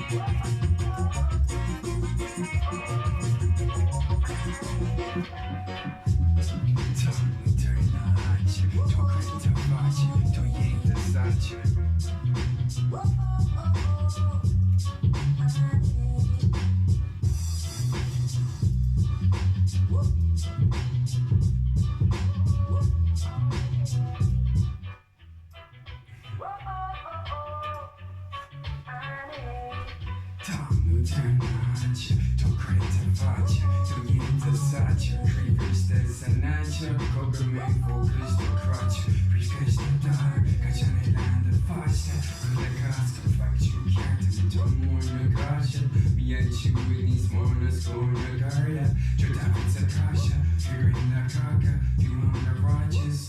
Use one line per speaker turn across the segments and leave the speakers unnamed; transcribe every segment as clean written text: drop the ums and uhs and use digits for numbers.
Tá muintir na háite dochreidte faighte, dodhéanta sáite. Tá muintir na háite dochreidte faighte, dodhéanta sáite, croíbhriste sainaite, cogadh mé fócas dochreidte, príomhcheist dar, cad é lean de pháiste, chuile chás go bhfaightear ceart i dtom mór na cáise, mífháiltiú níos mó na scór na gairde, Joe David sa cháise, fíor na cáca, fiú am na ráiteas.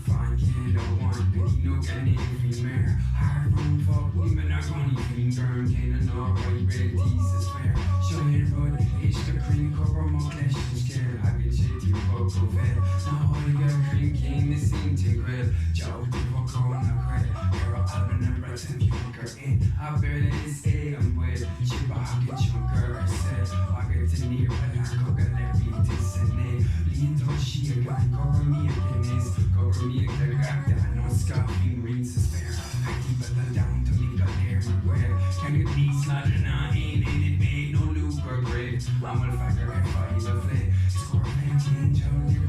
Fan céad amháin, bhí nó gan é faoin méar Thar bhun fá uaim na gcónaí faoin gcorn céanna ná raibh réaltaí sa spéir Seo é an rud, éist go cruinn cothrom leis an scéal Thagann sé díreach ó bhéal na hóige cruinn céim is intinn caol Deabhadh de bhocán na caol Ar a Albain an Breatain fiú gur in a Béarla is é an baol Sin ba thagann tionchar ar saol Bagairt aniar a leath cogadh le rialtas inné Blianta síocháin cothromaíocht gnéas Cothromaíocht le gach dath nó scáth faoin ngrian sa spéir Thart timpeall an domhain táimid go léir mar ghaol Ceangal níos láidre ná aon aonad méid nó luach ar grade An bhfuil freagra ar fadhb a phlé Is cóir bheith cinnte níor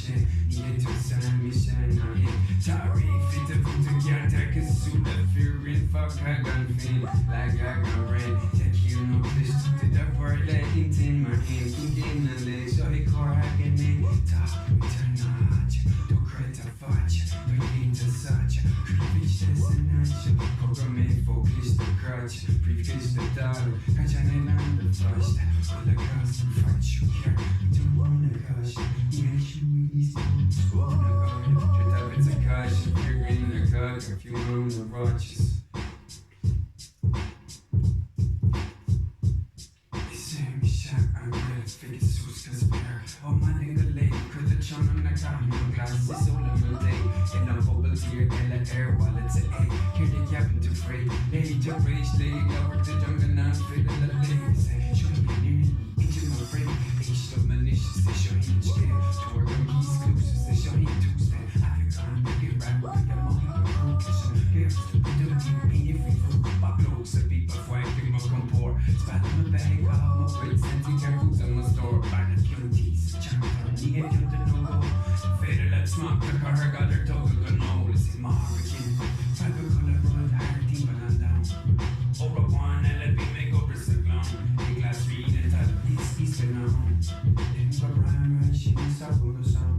sé Ní hé tusa mise ná é Tá rí fite fuaite geallta cosúil le fíréan fágtha gan féin leagtha gan braon Tá ciall nó cliste de bharr le intinn mar aon cinn céanna le seo é comhartha gné Tá muintir na háite dochreidte faighte dodhéanta sáite croíbhriste sainaite cogadh mé fócas cráite príomhchiste dála caint an oileáin do pháiste chuile chás an faighte ceart do na cáise ní níos mó na garda Joe David sa cháise fíor na cáca fiú am na ráiteas. Is é mise an réalt fiche suas go spéir Ó maidin go léith cuir do cheann na gcaitheann glas is eola mo dé Oileán pobal tír eile ar mhallaite é Céard a cheapann tú faoi léi de réis léi ag labhairt i dteanga nach féidir le léamh Is é seo an fhírinne ní intinn mo bhréag Éist liom anois is é seo an scéal Tabhair dom cíos cluas is é seo an tús den athbheochan Ag rap ag an mothaigh go cruach leis an gcéad daoine faoi bhrú Baclóg sa bpíopa fuaim i mo chompord Spealadh mo bheith ag caitheamh mo chuid senti ar fud mo stór Banna piontaí sa teannta ní hé pionta nó dhó Féidir leat smacht a chur ar ghadhar tugtha go n-ól Is é m'athair a chinn feadh chuile rud thar timpeall an domhain Uair amháin eile bhí mé ag obair sa ghleann Ag glasraí na talamh is iasc na habhann Léim go breá mar sin is a rud is ann.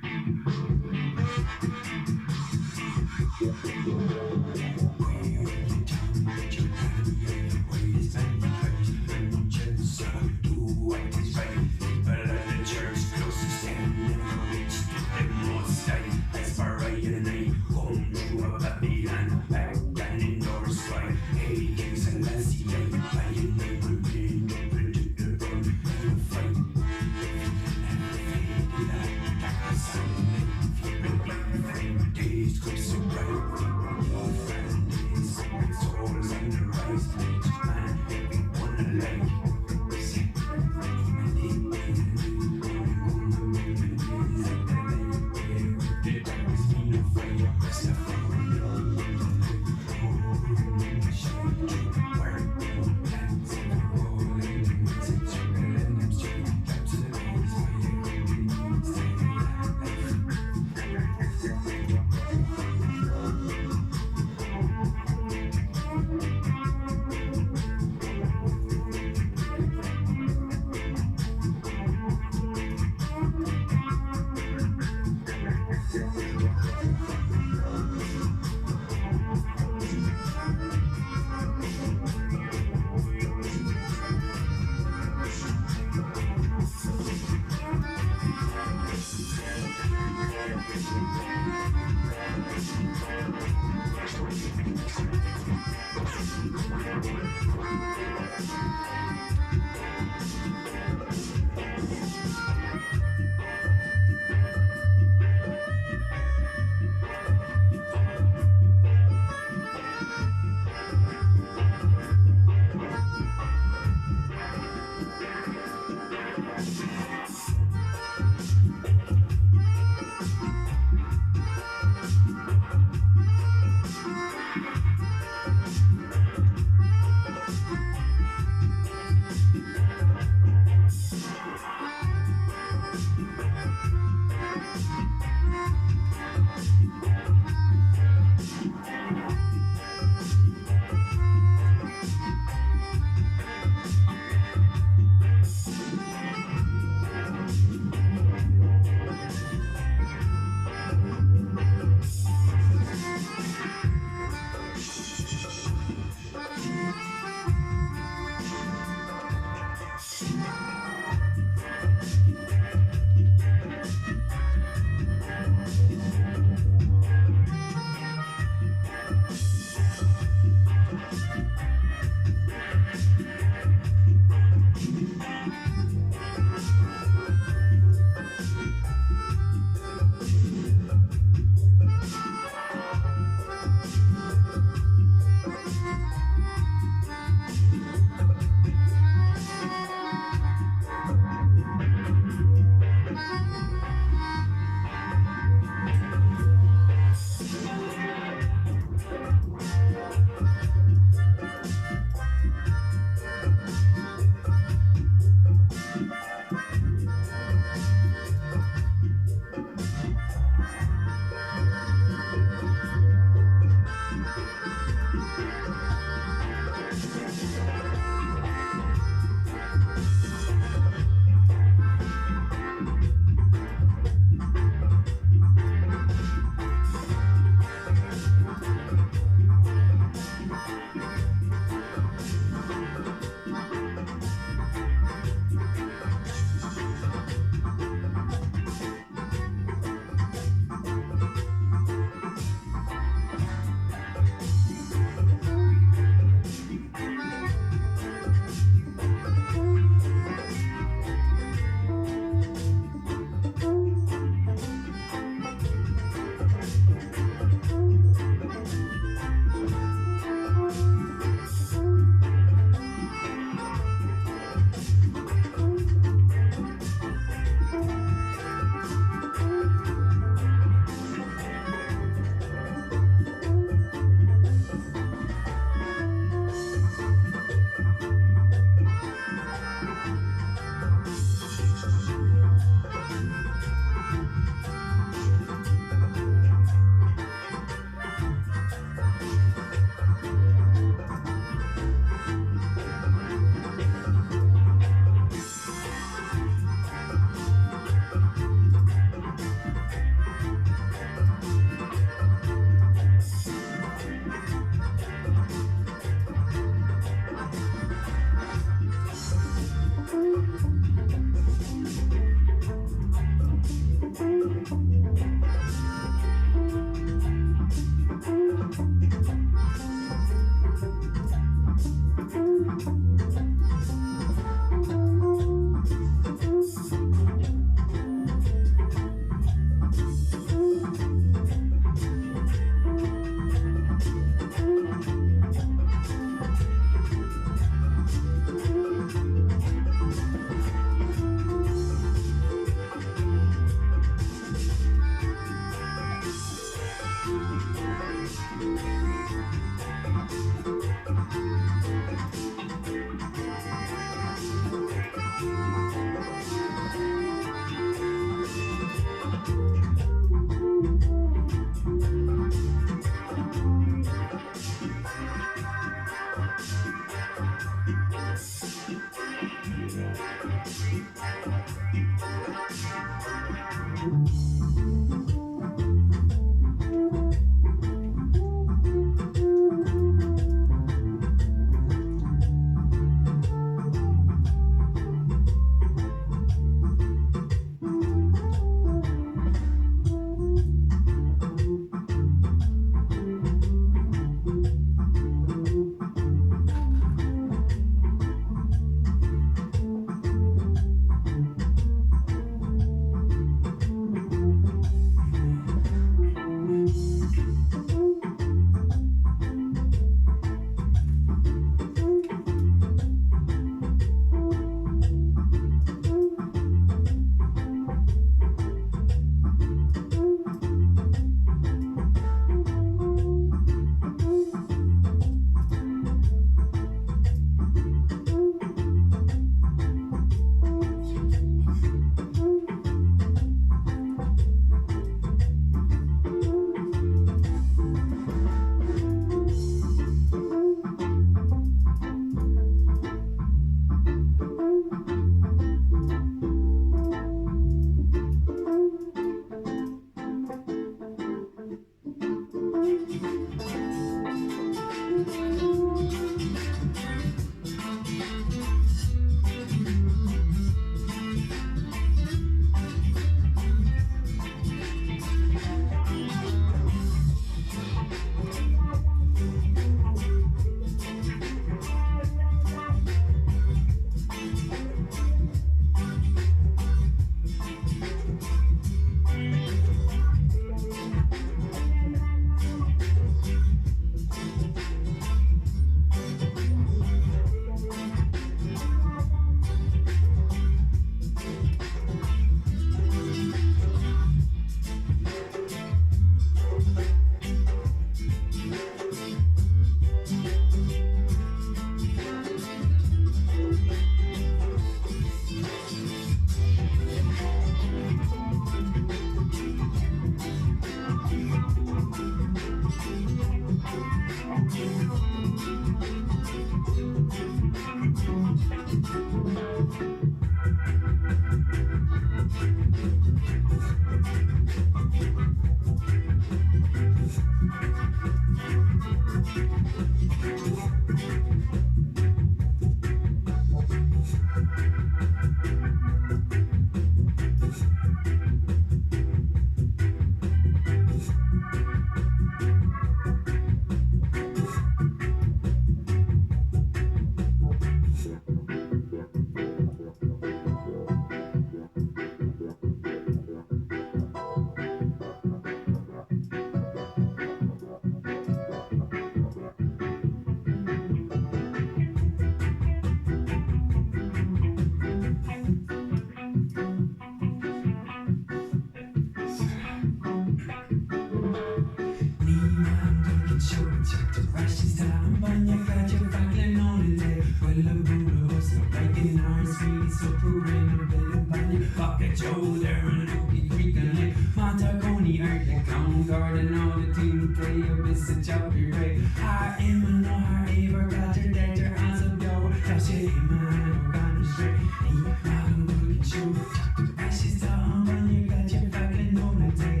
Ní maith liom dul chun siopa teacht ar ais is tá an bainne caite faic le n-ól today Buille bualadh bos nó bacon ár smaoiní socrú réidh nó bille bainne Faca Joe ar an Lucky Creek an lae Má tá cónaí ort le clann cairde nó le daoine tae agus a teacht réidh Thar imeall nó thar fhaobhar caitear deirtear as a mheabhair Tá sé imithe nó gan a sraith Ní maith liom dul chun siopa teacht ar ais is tá an bainne caite faic le n-ól today.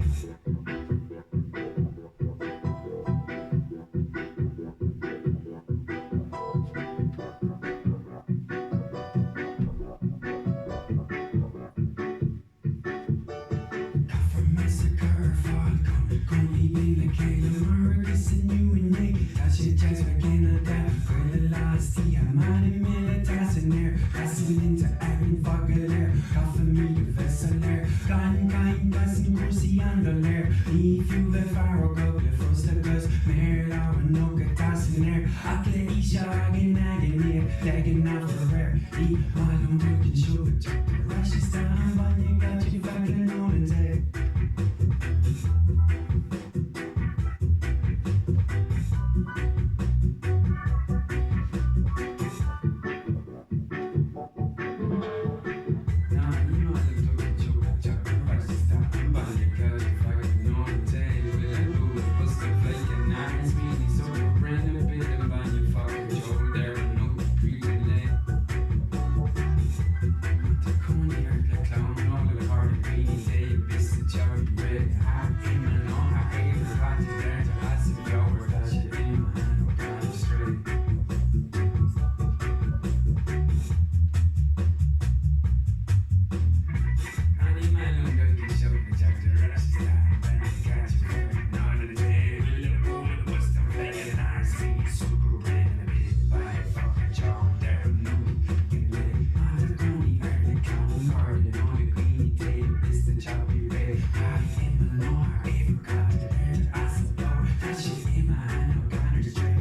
Caithfear meas a chur ar fáil chun cónaí linn le chéile mar agus inniu inné tá sé deas bheith Ceanada chuile lá is oíche maidin mile tá san aer casadh linn tá againn fáth go léir caithfimid a bheith soiléir gan caint as an cúrsaí an-doiléir ní fiú bheith feargach le frustrachas méarlabhra nó tá san aer ach le aois againn againn de ghnáth faraor ní maith liom dul chun siopa teacht ar ais is tá an bainne caite faic le n-ól today. Ná ní maith liom dul chun siopa teacht ar ais is tá an bainne caite faic le n-ól today Buille bualadh bos nó pleidhce ná smaoiní socrú braon ar bith den bhainne fágtha Joe ar an Oak Creek an lae. Má tá cónaí ort le clann nó le cairde daoine tae bis sa teach rith thar imeall nó thar fhaobhar caite deirtear as a mheabhair tá sé imithe nó gan a strae. Ná ní maith liom dul chun siopa teacht ar ais is tá an bainne caite faic le n-ól today Buille bualadh bos nó pleidhce ná smaoiní socrú braon ar bith den bhainne fágtha Joe ar an Oak Creek an lae. Má tá cónaí ort le clann cairde nó le daoine tae bis sa teach bí réidh thar imeall nó thar fhaobhar caite deirtear as a mheabhair tá sé imithe nó gan ar strae.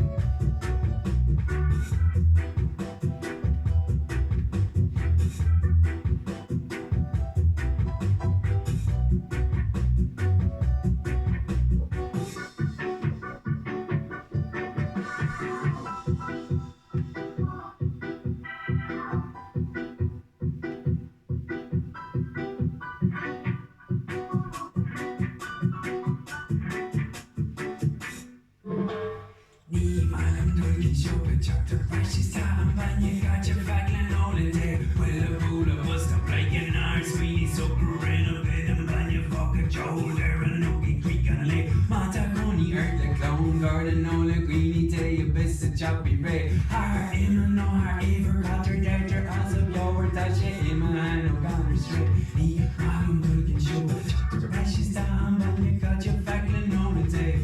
Ní maith liom dul chun siopa teacht ar ais is tá an bainne caite faic le n-ól today Buille bualadh bos nó pleidhce ná smaoiní socrú braon ar bith den bhainne fágtha Joe ar an Oaky Creek an lae Má tá cónaí ort le clann cairde nó le daoine tae bis sa teach bí réidh Thar imeall nó thar fhaobhar caitear deirtear as a mheabhair tá sé imithe nó gan ar strae Ní maith liom dul chun siopa teacht ar ais is tá an bainne caite faic le n-ól today.